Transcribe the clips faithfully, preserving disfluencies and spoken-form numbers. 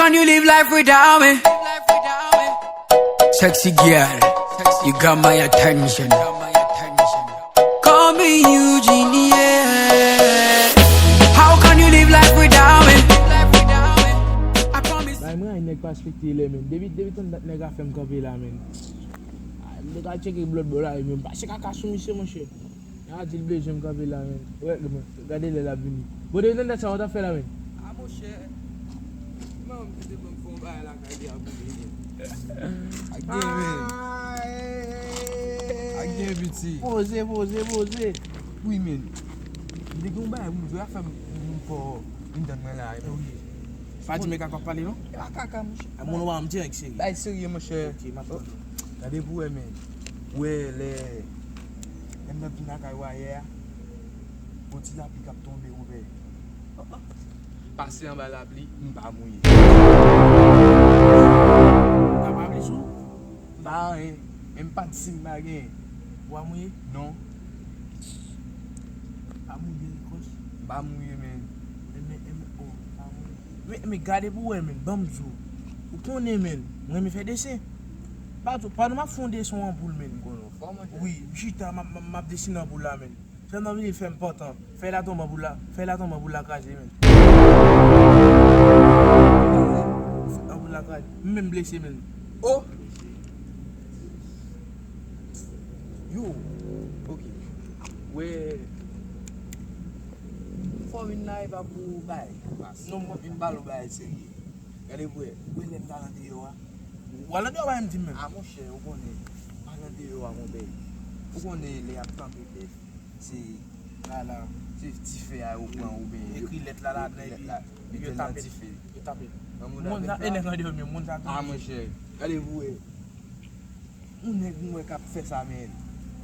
Can you live life without me? Sexy girl, you got my attention. Call me Eugenie. How can you live life without me? I promise. Bay mwen ay nèg pa respekte lè men. Depi depi tann dat nèg a fè m kanpe la men. Nèg a tcheke blòd bò la men. Pa chèk kaka sou misye monchè. A di l bezwen m kanpe la men. Wè gade lè l ap vini. Bon depi tann dat sa w t ap fè la men. A monchè. Mwen menm ki te ban m fè yon bagay lakay li a pou li. Ak gen men. Ak gen piti. Poze poze poze. Wi men. M te gen yon bagay pou m di w a fè m m fò. Vin tann mwen la. Wi. Pa di men kaka w ap pale non. E pa kaka monchè. A moun w a m dirèk serye. Bay serye monchè. Ok m ap tann ou. Gade pou wè men. Wè lè. Lè m t ap vin lakay w ayè a. Gon ti lapli k ap tonbe ou wè. Pase anba lapli m pa mouye. Ou pa pale sou? M pa anyen. Menm pa di si m pa gen. Ou pa mouye? Non. Pa mouye li kòs. M pa mouye men. Enben enben o pa mouye. Men men gade pou wè men ban m di w. Ou konnen men. Mwen renmen fè desen. Pa di w pa nou m ap fè yon desen yon anpoul men. M konnen w fò monchè. Wi m chita m ap m ap desine anpoul la men. Fè m nan vini fè m pantan. Fè la tonbe anpoul la. Fè la tonbe anpoul la kraze men. Anpoul la kraze. M menm blese men. O! Yo, ok. Wè. Fò vin la e pa pou bay. Non m vin ba l yon bagay serye. Gade pou wè. Wè lè m t al andeyò a. W al andeyò bay m di m menm. A monchè ou konnen. M al andeyò a konpè. Ou konnen lè y ap tanpe bèf. Se. Ala. Se dife a yo pran oubyen. Ekri lèt la ladan epi yo tape l. Yo tape l. Moun sa e nèg andeyò menm moun sa tou. A monchè. Gade pou wè. Yon nèg m wè k ap fè sa men.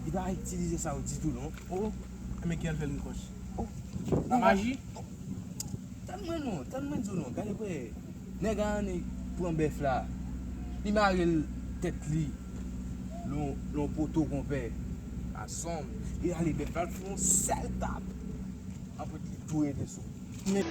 Li pa itilize sa yo ditou non. O. Enben ki al fè l gen kòs. O. La maji. Tann mwen non, tann mwen di w non. Gade pou wè. Nèg a annik pran bèf la. Li mare l tèt li. Lon lon poto konpè. A sonm. Li rale bèf la l fè yon sèl tap. Apre li tou rete sou. Men.